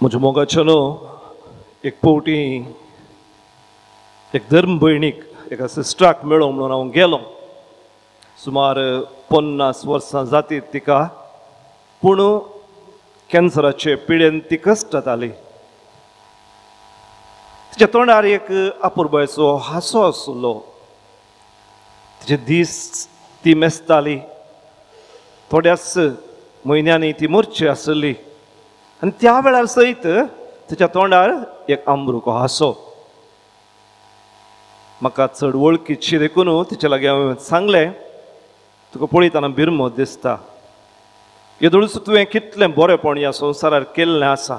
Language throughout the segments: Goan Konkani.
म्हज्या मोगाचो न्हू एक पवटी एक धर्म भयणीक एका सिस्टराक मेळोंक म्हणून हांव गेलो. सुमार 50 वर्सां जातीत तिका, पूण कॅन्सराचे पिडेन ती कश्ट जाताली. तिच्या तोंडार एक अपुरबायेचो हांसो आसलो. तिचे दीस ती मेजताली. थोड्याच म्हयन्यांनी ती मरची आसली आनी त्या वेळार सयत तिच्या तोंडार एक आमरुको हांसो. म्हाका चड वळखीची देखून तिच्या लागीं हांवें सांगलें, तुका पळयतना बिरमो दिसता, येदोळच तुवें कितलें बरेंपण ह्या संवसारार केल्लें आसा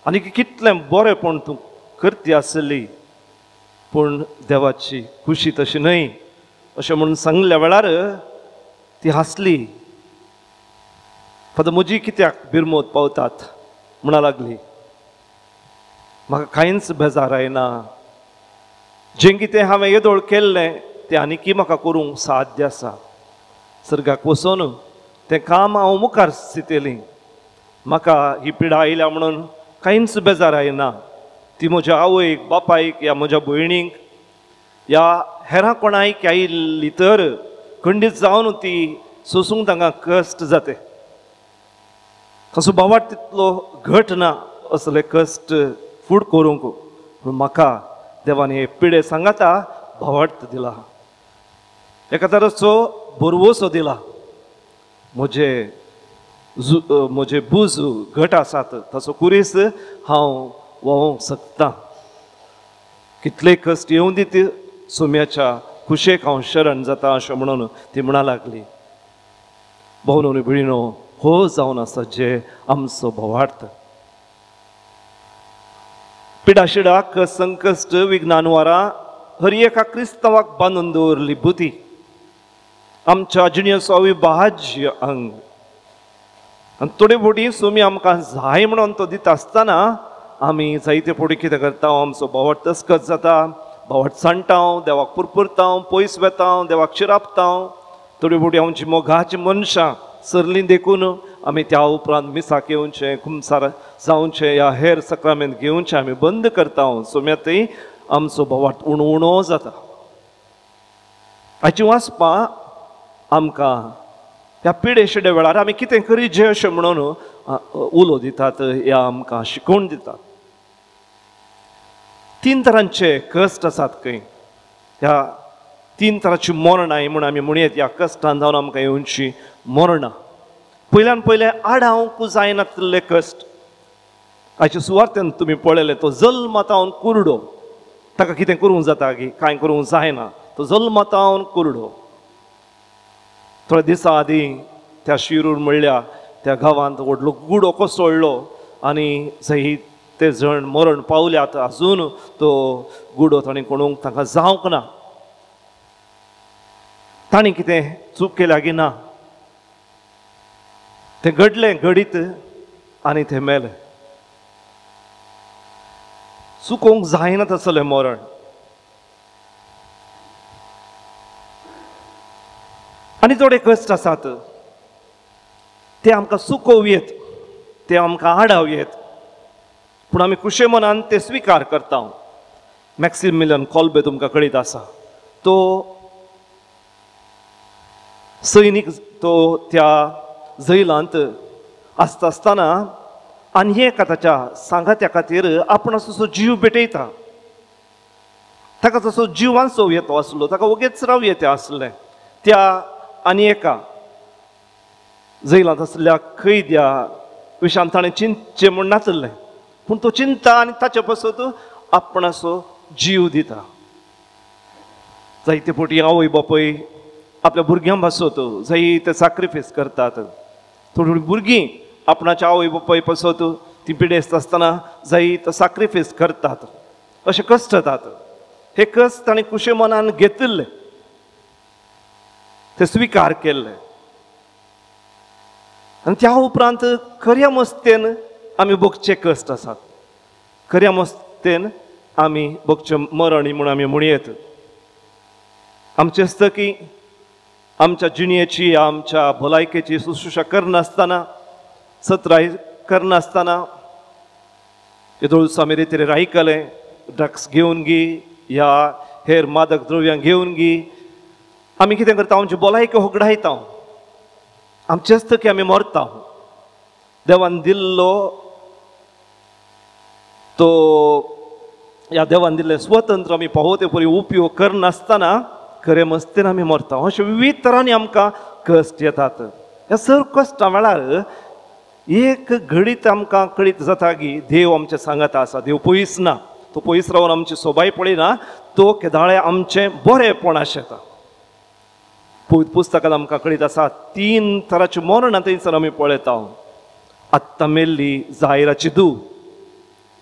आनी कितलें बरेंपण तूं करती आसली, पूण देवाची खुशी तशी न्हय अशें म्हणून सांगल्या वेळार ती हांसली. फादर म्हजी कित्याक बिरमोत पावतात म्हणा लागली. म्हाका कांयच बेजार आयना, जें कितें हांवें येदोळ केल्लें तें आनीकी म्हाका करूंक साध्य आसा. सर्गाक वचून तें काम हांव मुखार चिंतली. म्हाका ही पिडा आयल्या म्हणून कांयच बेजार आयना. ती म्हज्या आवयक, बापायक या म्हज्या भयणीक या हेरां कोणायक आयिल्ली तर खंडीत जावन ती सोसूंक तांकां कश्ट जाते. ताचो भावार्थ तितलो घट ना असले कश्ट फूड करूंक, पूण म्हाका देवान हे पिडे सांगाता भावार्थ दिला, एका तराचो बरवसो दिला. म्हजे म्हजे बूज घट आसात ताचो कुरीस हांव व्हांवूंक शकता. कितले कश्ट येवं दी सोम्याच्या खुशेक हांव शरण जाता अशें म्हणून ती म्हणा लागली. भोवनो भयणीनो, हो जावन आसा जे आमचो भावार्थ. पिडाशिडाक संकश्ट विज्ञान वारां हर एका क्रिस्तांवाक बांदून दवरली बुद्धी आमच्या जिणेचो अविभाज्य अंग. आनी थोडे फावटी सोमी आमकां जाय म्हणून तो दिता आसतना आमी जायते फावटी कितें करता, आमचो भावार्थ तस्कत जाता, भावार्थ सांडटा, देवाक पुरपुरता, पयस वेता, देवाक शिरापता. थोडे फावटी आमची मोगाची मनशां सरलीं देखून आमी त्या उपरांत मिसाक येवचें, कुमसार जावचें या हेर सक्रामेंत घेवचें आमी बंद करता. सोम्यातय आमचो भावार्थ उणो उणो जाता. हाची वाचपां आमकां ह्या पिडे शिडे वेळार आमी कितें करीजे अशें म्हणून उलो दितात या आमकां शिकोवन दितात. तीन तरांचे कश्ट आसात खंय. ह्या तीन तरांची मरणां म्हूण आमी म्हणयेत. ह्या कश्टान जावन आमकां येवची मरणां. पयल्यान पयलें आडावंक जायनातले कश्ट. हाचे सुवार्तेन तुमी पळयलें, तो जल्मतावन कुरडो, ताका कितें करूंक जाता की कांय करूंक जायना, तो जल्मतावन कुरडो. थोड्या दिसां आदीं त्या शिरूर म्हणल्या त्या गांवांत व्हडलो गुडो कोसळ्ळो आनी जंय ते जण मरण पावल्यात आजून तो गुडो ताणें कोणूंक तांकां जावंक ना. ताणें कितें चूक केल्या की ना, तें घडलें घडीत आनी तें मेलें. चुकोवंक जायना तसलें मरण. आनी थोडे कश्ट आसात ते आमकां चुकोवं येत, ते आमकां आडावं येत, पूण आमी खुशे मनान ते स्विकार करता. मॅक्सिमिलियन कोल्बे तुमकां कळीत आसा, तो सैनीक, तो त्या जैलांत आसता आसतना आनी एका ताच्या सांगात्या खातीर आपण असो जीव भेटयता. ताका तसो जीव वांचोवं येतो आसलो, ताका वगेच रावं येता आसलें. त्या आनी एका जैलांत आसल्या कैद्या विशान ताणें चिंतचें म्हूण नासलें, पूण तो चिंता आनी ताचे पासत आपणाचो जीव दिता. जायते फावटी आवय बापूय आपल्या भुरग्यां पासत जायते साक्रिफायस करतात. थोडी थोडी भुरगीं आपणाच्या आवय बापाय पासत ती पिडेस्त आसतना जायते साक्रिफायस करतात, अशें कश्ट जातात. हे कश्ट ताणें खुशे मनान घेतिल्ले, ते स्विकार केल्ले आनी त्या उपरांत खऱ्या मस्तेन आमी भोगचे कश्ट आसात, खऱ्या मस्तेन आमी भोगचें मरण म्हूण आमी म्हणयेत. आमचें आसता की आमच्या जिणेची, आमच्या भलायकेची शुश्रूषा करनासतना, सत्राय करनासतना येदोळूच आमी रितीर आयकलें, ड्रग्स घेवन गी ह्या हेर मादक द्रव्यां घेवन गी आमी कितें करता, आमची भलायकी होगडायता, आमचेच थकी आमी मरता. देवान दिल्लो तो ह्या देवान दिल्लें स्वतंत्र आमी पावो ते परी उपयोग करनासतना खरें मस्तीन आमी मरता. अशे विविध तरांनी आमकां कश्ट येतात. ह्या सर कश्टां वेळार एक घडीत आमकां कळीत जाता की देव आमचे सांगाता आसा, देव पयस ना, तो पयस रावन आमची सोबाय पळयना, तो केदाळे आमचें बरेंपण आशेता. पवित्र पुस्तकांत आमकां कळीत आसा तीन तरांची मरणां थंयसर आमी पळयता. आत्तां मेल्ली जायराची धूव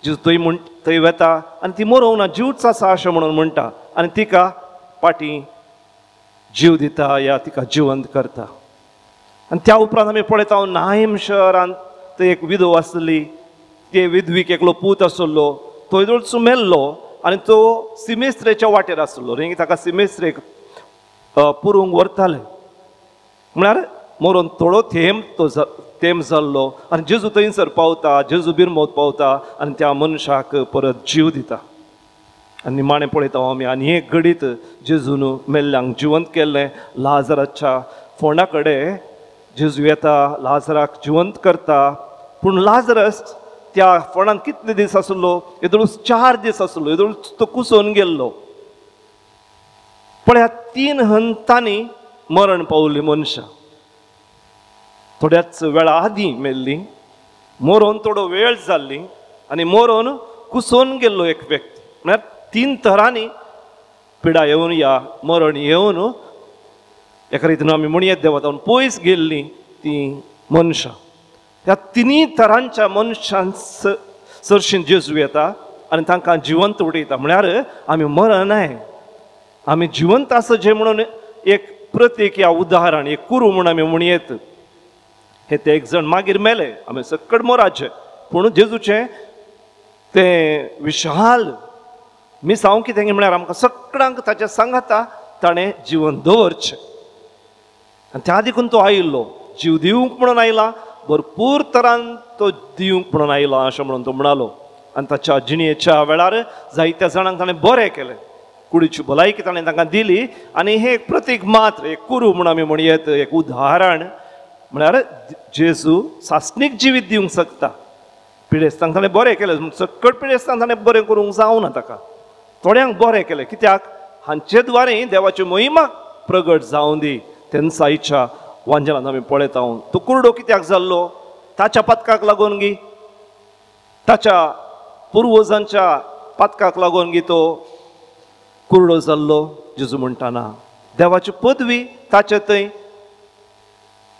जी थंय म्हण थंय वेता आनी ती मरोवंक ना, जीवच आसा अशें म्हणून म्हणटा आनी तिका पाटी जीव दिता या तिका जिवंत करता. आनी त्या उपरांत आमी पळयता नाहीम शहरांत थंय एक विधव आसली, ते विधवीक एकलो पूत आसलो, तो येदोळचो मेल्लो आनी तो सिमेस्त्रेच्या वाटेर आसलो, न्ही ताका सिमेस्त्रेक पुरूंक व्हरताले. म्हळ्यार मरोन थोडो थेंब तो तेंप जाल्लो आनी जेजू थंयसर पावता, जेजू बिरमोत पावता आनी त्या मनशाक परत जीव दिता. आनी निमाणें पळयता आमी आनी एक घडीत जेजून मेल्ल्यांक जिवंत केल्लें. लाजराच्या फोंडा कडेन जेजू येता, लाजराक जिवंत करता. पूण लाजरस त्या फोंडान कितले दीस आसलो, येदोळूच 4 दीस आसलो, येदोळूच तो कुसोवन गेल्लो. पळया 3 हंतांनी मरण पावली मनशां. थोड्याच वेळा आदीं मेल्ली, मरोन थोडो वेळ जाल्ली आनी मरोन कुसोवन गेल्लो एक व्यक्ती. म्हळ्यार 3 तरांनी पिडा येवन या मरण येवन एका रितीन आमी म्हणयेत देवा जावन पयस गेल्लीं तीं मनशां. ह्या 3 तरांच्या मनशां सरशीं जेजू येता आनी तांकां जिवंत उडयता. म्हळ्यार आमी मरनाय, आमी जिवंत आसा जें म्हणून एक प्रतीक या उदाहरण, एक कुरू म्हूण आमी म्हणयेत. हे ते एक जण मागीर मेले, आमी सकट मोराचे, पूण जेजूचें तें विशाल मिसांव कितें म्हळ्यार आमकां सगळ्यांक ताच्या सांगाता ताणें जिवन दवरचें. आनी त्या देखून तो आयिल्लो, जीव दिवंक म्हणून आयला, भरपूर तरान तो दिवंक म्हणून आयला अशें म्हणून तो म्हणालो. आनी ताच्या जिणेच्या वेळार जायत्या जाणांक ताणें बरें केलें, कुडीची भलायकी ताणें तांकां दिली. आनी हें एक प्रतीक मात्र, एक कुरू म्हूण आमी म्हणयेत, एक उदाहरण. म्हळ्यार जेजू सासणीक जिवीत दिवंक शकता. पिडेस्तांक ताणें बरें केलें, सकट पिडेस्तांक ताणें बरें करूंक जावना, ताका थोड्यांक बरें केलें. कित्याक हांचे द्वारे देवाची महिमा प्रगट जावं दी. तेन्ना आयच्या वांजेलांत आमी पळयता तो कुरडो कित्याक जाल्लो, ताच्या पातकाक लागून गी, ताच्या पुर्वजांच्या पातकाक लागून गी तो कुरडो जाल्लो. जेजू म्हणटा ना, देवाची पदवी ताचे थंय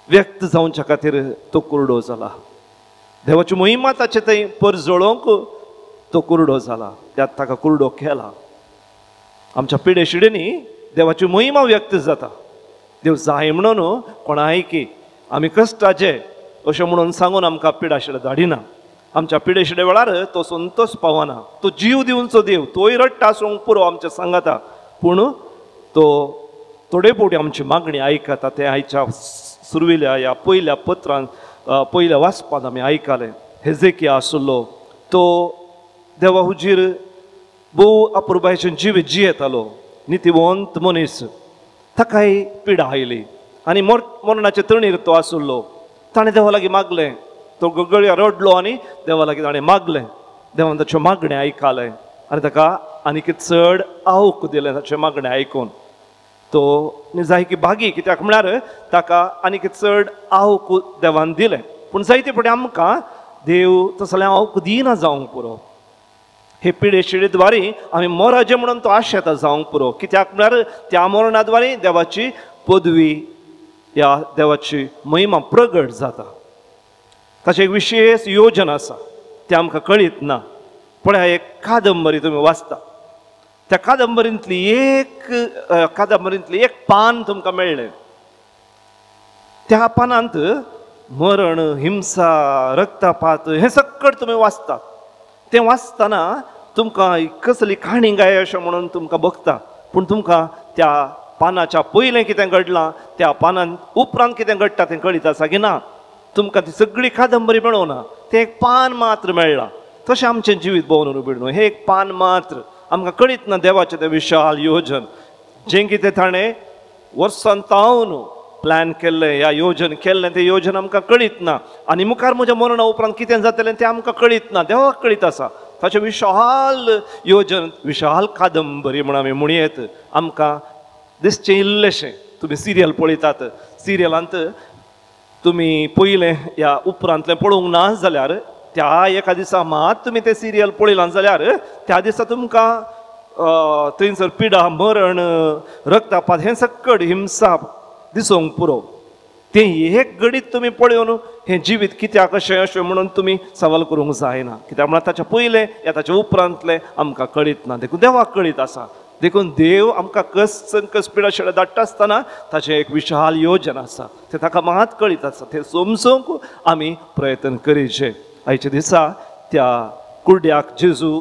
व्यक्त जावच्या खातीर तो कुरडो जाला, देवाची महिमा ताचे थंय परजळोवंक तो कुरडो जाला, त्यात ताका कुरडो केला. आमच्या पिडे शिडेंनी देवाची महिमा व्यक्त जाता. देव जाय म्हणून कोणाय की आमी कश्टाचे अशें म्हणून सांगून आमकां पिडाशिडे धाडिना. आमच्या पिडेशिडे वेळार तो संतोष पावना, तो जीव दिवचो देव, तोय रडटा आसूंक पुरो आमच्या सांगाता, पूण तो थोडे फावटी आमची मागणी आयकता. तें आयच्या सुरवेल्या ह्या पयल्या पत्रान, पयल्या वाचपांत आमी आयकलें. हेजेकिया आसलो तो देवा हुजीर भोव अपुरबायेचें जिवीत जियेतालो, नितीवंत मनीस. ताकाय पिडा आयली आनी मरणाचे तणीर तो आसलो. ताणें देवा लागीं मागलें, तो गळया रडलो आनी देवा लागीं ताणें मागलें. देवान ताचें मागणें आयकलें आनी ताका आनीक चड आवक दिलें. ताचें मागणें आयकून तो जायकी भागी, कित्याक म्हळ्यार ताका आनीक चड आवक देवान दिलें. पूण जायते फावटी आमकां देव तसलें आवक दिना जावंक पुरो. हे पिडे शिडे आमी मोराजे म्हणून तो आशेता जावंक पुरो. कित्याक म्हळ्यार त्या मरणा द्वारे देवाची पदवी ह्या देवाची महिमा प्रगट जाता. ताचें एक विशेष योजन आसा, तें आमकां कळीत ना. पळय एक कादंबरी तुमी वाचता, त्या कादंबरींतली एक पान तुमकां मेळ्ळें. त्या पानांत मरण, हिंसा, रक्तपात हें सगळें तुमी वाचतात. तें वाचतना तुमकां कसली काणी गाय अशें म्हणून तुमकां बघता, पूण तुमकां त्या पानाच्या पयलें कितें घडलां, त्या पानान उपरांत कितें घडटा तें कळीत आसा की ना. तुमकां ती सगळी कादंबरी मेळोना, तें एक पान मात्र मेळ्ळां. तशें आमचें जिवीत भोंवन उबेडूं हें एक पान मात्र आमकां कळीत ना देवाचें तें विशाल योजन जें कितें ताणें वर्सान तावन प्लॅन केल्लें ह्या योजन केल्लें तें योजन आमकां कळीत ना आनी मुखार म्हज्या मरणा उपरांत कितें जातलें तें आमकां कळीत ना देवाक कळीत आसा ताचें विशाल योजन विशाल कादंबरी म्हूण आमी म्हणयेत आमकां दिसचें इल्लेशें तुमी सिरियल पळयतात सिरियलांत तुमी पयलें ह्या उपरांतलें पळोवंक ना जाल्यार त्या एका दिसा मात तुमी तें सिरियल पळयलां जाल्यार त्या दिसा तुमकां थंयसर पिडा मरण रक्तपात हें सक्कड हिंसा दिसूंक पुरो तें एक घडीत तुमी पळोवन हें जिवीत कित्याक अशें अशें म्हणून तुमी सवाल करूंक जायना कित्याक म्हळ्यार ताच्या पयलें या ताच्या उपरांतलें आमकां कळीत ना देखून देवाक कळीत आसा देखून देव आमकां कस संकस पिडा शिडा धाडटा आसतना ताचें एक विशाल योजन आसा तें ताका मात कळीत आसा तें समजूंक आमी प्रयत्न करीचे आयच्या दिसा त्या कुड्ड्याक जेजू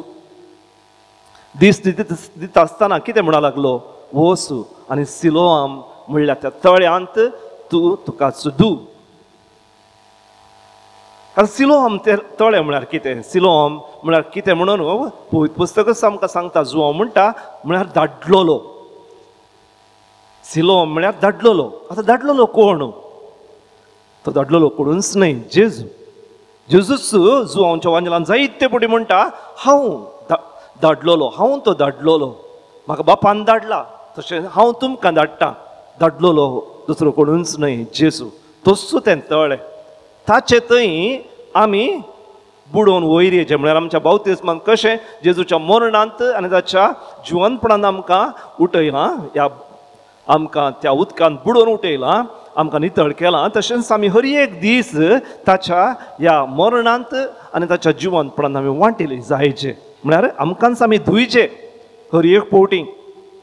दीस दिता आसतना कितें म्हणा लागलो वोस आनी सिलोआम म्हणल्यार त्या तळ्यांत तूं तुका धू आतां सिलोआम ते तळें म्हळ्यार कितें सिलोआम म्हळ्यार कितें म्हणून पवित्र पुस्तकच आमकां सांगता जुआंव म्हणटा म्हळ्यार धाडलोलो सिलोआम म्हळ्यार धाडलोलो आतां धाडलोलो कोण तो धाडलोलो कोणूच न्हय जेजू जेजूच जुआंवच्या वांजलान जायते फावटी म्हणटा हांव धाडलोलो हांव तो धाडलोलो म्हाका बापान धाडला तशें हांव तुमकां धाडटा धाडलोलो दुसरो कोणूच न्हय जेजू तोच तें तळें ताचे थंय आमी बुडोवन वयर येचें म्हळ्यार आमच्या बावतिस्मान कशें जेजूच्या मरणांत आनी ताच्या जिवनपणान आमकां उठयलां ह्या आमकां त्या उदकांत बुडोवन उठयलां आमकां नितळ केलां तशेंच आमी हर एक दीस ताच्या ह्या मरणांत आनी ताच्या जिवनपणान आमी वांटेली जायचे म्हळ्यार आमकांच आमी धुयचे हर एक फावटी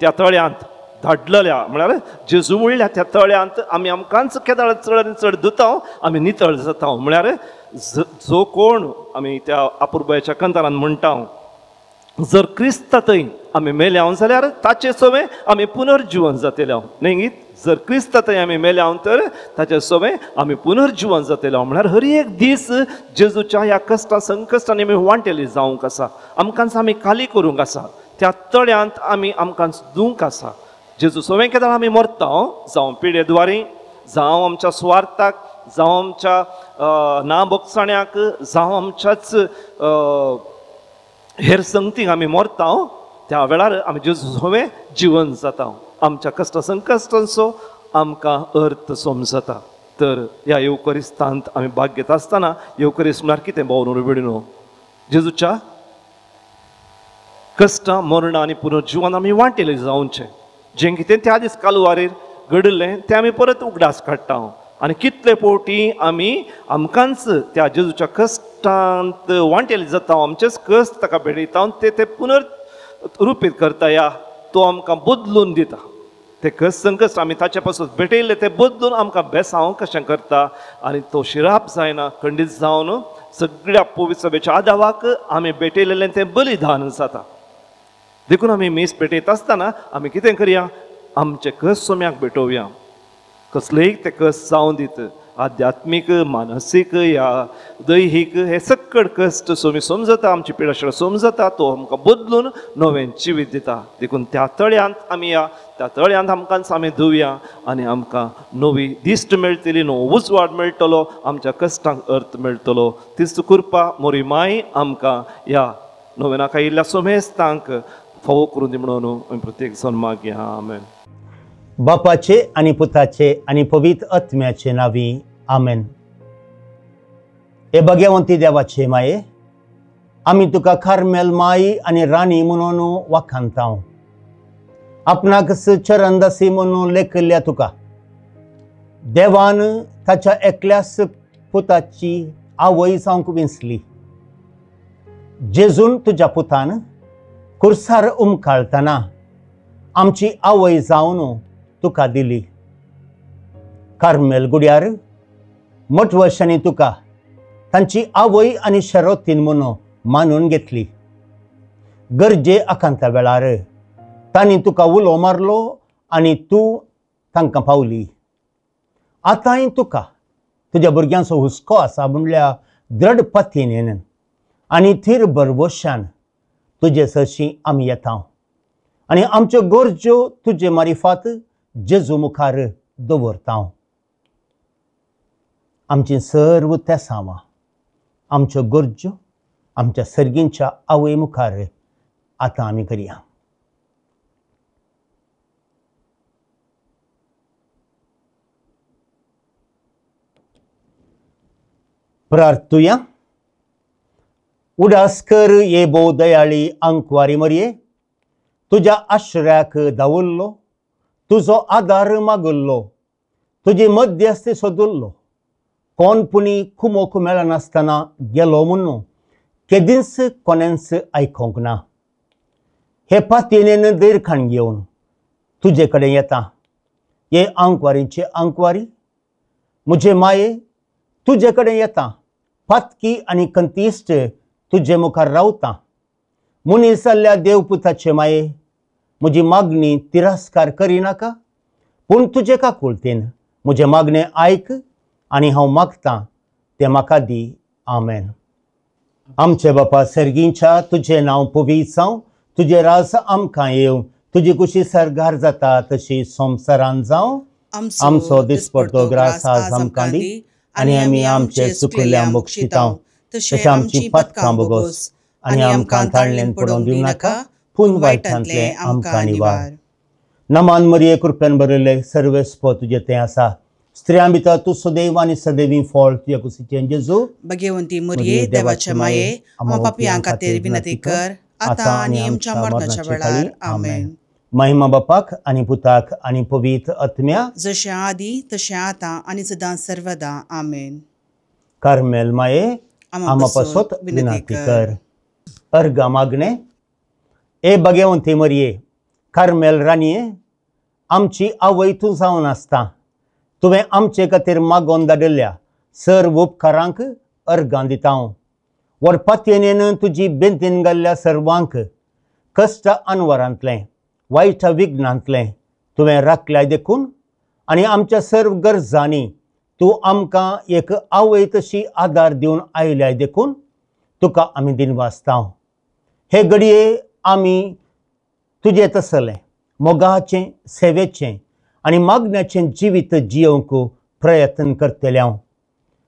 त्या तळ्यांत धाडलेल्या म्हळ्यार जेजू म्हणल्या त्या तळ्यांत आमी आमकांच केदाळ चड आनी चड धुता आमी नितळ जाता म्हळ्यार जो कोण आमी त्या अपुरबायेच्या कंतारान म्हणटा जर क्रिस्ता थंय आमी मेल्या जाल्यार ताचे सवें आमी पुनर्जिवन जातले न्हय जर क्रिस्ता थंय आमी मेल्या तर ताचे सवें आमी पुनर्जिवन जातले म्हळ्यार हर एक दीस जेजूच्या ह्या कश्टां संकश्टांनी आमी वांटेली जावंक आसा आमकांच आमी खाली करूंक आसा त्या तळ्यांत आमी आमकांच धुवंक आसा जेजू सवें केदाळ आमी मरता जावं पिडे द्वारी जावं आमच्या सुवार्थाक जावं आमच्या ना बोगसाण्याक जावं आमच्याच हेर संगतीक आमी मरता त्या वेळार आमी जेजू सवें जिवन जाता आमच्या कश्ट संकश्टांचो आमकां अर्थ समजता तर ह्या येवकरिस्तांत आमी भाग घेता आसतना येवकरिस्त म्हळ्यार कितें भोंवन उबेडिनो जेजूच्या कश्टां मरणां आनी पुनर्जिवन आमी वांटेले जावचें जें कितें त्या दीस कालवारीर घडिल्लें तें आमी परत उगडास काडटा आनी कितले फावटी आमी आमकांच त्या जेजूच्या कश्टांत वांटेले जाता आमचेच कश्ट ताका भेटयता ते ते पुनर्रुपीत करता या तो आमकां बदलून दिता ते कश्ट संकश्ट आमी ताचे पासून भेटयल्ले ते बदलून आमकां बेसांव कशें करता आनी तो शिराप जायना खंडीत जावन सगळ्या पवित्र सभेच्या आदावाक आमी भेटयलेलें तें बलिदान जाता देखून आमी मीस पेटयता आसतना आमी कितें करया आमचे कस सोम्याक भेटोवया कसलेय ते कस जावन दित आध्यात्मीक मानसीक या दैहीक हे सक्कड कश्ट सोमी समजता आमची पिडाशिडा समजता तो आमकां बदलून नवें जिवीत दिता देखून त्या तळ्यांत आमी या त्या तळ्यांत आमकां आमी धुवया आनी आमकां नवी दिश्ट मेळटली नवो उजवाड मेळटलो आमच्या कश्टांक अर्थ मेळटलो तीच कृपा मोरी माय आमकां ह्या नव्या आयिल्ल्या सोमेस्तांक फावो करून दी म्हणून आमी प्रत्येक जाण मागया आमेन. बापाचे आनी पुताचे आनी पवित्र आत्म्याचे नांवी आमेन. हे भगवंती देवाचे माये आमी तुका कार्मेल माई आनी राणी म्हणून वाखाणता. आपणाक चरणदासी म्हणून लेखिल्ल्या तुका देवान ताच्या एकल्याच पुताची आवय जावंक विंचली. जेजून तुज्या पुतान कुर्सार उमकाळतना आमची आवय जावन तुका दिली. कार्मेल गुड्यार मठवर्शांनी तुका तांची आवय आनी शरोतीन म्हणून मानून घेतली. गरजे आकांता वेळार तांणी तुका उलो मारलो आनी तूं तांकां पावली. आतांय तुका तुज्या भुरग्यांचो हुस्को आसा म्हणल्यार द्रढ पतीन आनी थीर भरवशान तुजे सरशीं आमी येता आनी आमच्यो गरज्यो तुजे मारिफात जेजू मुखार दवरता। आमची सर्व तेसांवां, आमच्यो गरज्यो आमच्या सर्गींच्या आवय मुखार आतां आमी करया। प्रार्थुया। उडास कर ये भोव दयाळी आंकवारी मरये, तुज्या आश्रयाक धांवल्लो, तुजो आदार मागल्लो, तुजी मध्यस्थी सोदुल्लो, कोण पुणी कुमोक मेळनासतना गेलो म्हणून केदींच कोणेंच आयकोंक ना। हे पातयेन दीर्घाण घेवन तुजे कडेन येता। हे आंकवारीचे आंकवारी म्हजे माये तुजे कडेन येता, पातकी आनी कंतिश्ट तुजे मुखार रावता। मनीस जाल्ल्या देवपुताचे माये म्हजी मागणी तिरस्कार करिनाका, पूण तुजे काकुळतेन म्हजें मागणें आयक आनी हांव मागतां तें म्हाका दी। आमेन। आमचे बापा सर्गींच्या, तुजें नांव पवित्र जावं, तुजें राज आमकां येवं, तुजी कुशी सर्गार जाता तशी संवसारान जावं। आमचो दिसपडतो ग्रास आज आमकां दी आनी आमी आमचे चुकल्ल्या बक्षिता तशें आमची पथकां बोगोस आनी आमकां ताळल्यान पडोवन दिवं नाका, पूण वायटांतलें आमकां निवार। नमान मरिये, कृपेन भरिल्ले सर्वेस्प तुजें तें आसा, स्त्रियां भितर तूं सदैव आनी सदैवी फळ तुज्या कुशीचें जेजू। भगवंती मरिये, देवाचे माये, आमकां पापयां खातीर विनंती कर आतां आनी आमच्या मरणाच्या वेळार। आमेन। महिमा बापाक आनी पुताक आनी पवित्र आत्म्या, जशें आदी तशें आतां आनी सदां सर्वदा। आमेन। कार्मेल माये, आमा पासत विनंती कर। अर्गा मागणे। ए भगवंती मरिये, कार्मेल राणये, आमची आवय तूं जावन आसता, तुवें आमचे खातीर मागोवन धाडिल्ल्या सर्व उपकारांक अर्गां दिता। व्हड पातयेन तुजी बेंतीन घाल्ल्या सर्वांक कश्ट अनवरांतलें वायट विघ्नांतलें तुवें राखल्याय देखून आनी आमच्या सर्व गरजांनी तूं आमकां एक आवय तशी आदार दिवन आयल्याय देखून तुका आमी दिनवासता। हे घडये आमी तुजें तसलें मोगाचें, सेवेचें आनी मागण्याचें जिवीत जियोवंक प्रयत्न करतले हांव।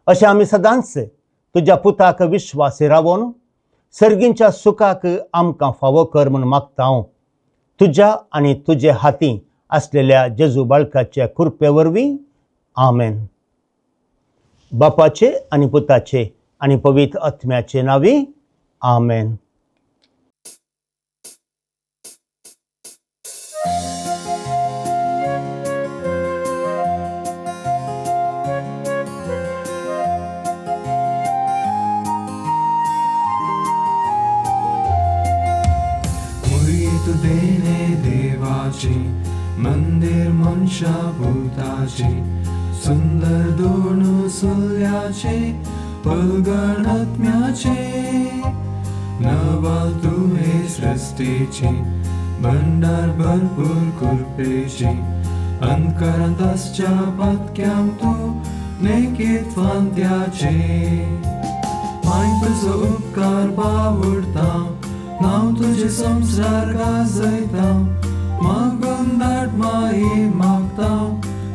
अशें आमी सदांच तुज्या पुताक विश्वासी रावोन सर्गींच्या सुखाक आमकां फावो कर म्हूण मागता हांव। तुज्या आनी तुजे हाती आसलेल्या जेजू बाळकाच्या कृपे वरवीं। आमेन। बापाचे आनी पुताचे आनी पवित्र आत्म्याचे नांवी। आमेन। मंदिर मनशा भूताचे सुंदर दोन सुल्याचे पलगणात्म्याचे नवाल तुहे सृष्टीचे भंडार भरपूर कृपेचे अंतकरांत आसच्या पातक्यांक तूं नेकीत फांत्याचे माय तुजो उपकार बावडता नांव तुजें संवसार गाजयता मागून धाड माई मागता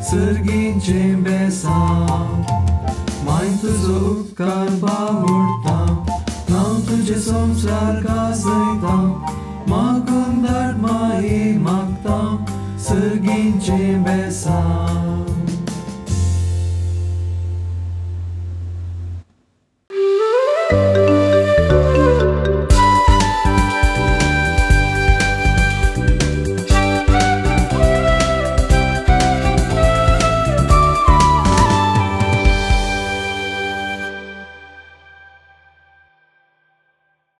सर्गीचें बेसांव माय तुजो उपकार बावडता नांव तुजें संवसार गाजयता मागून धाड माई मागता सर्गीचें बेसांव।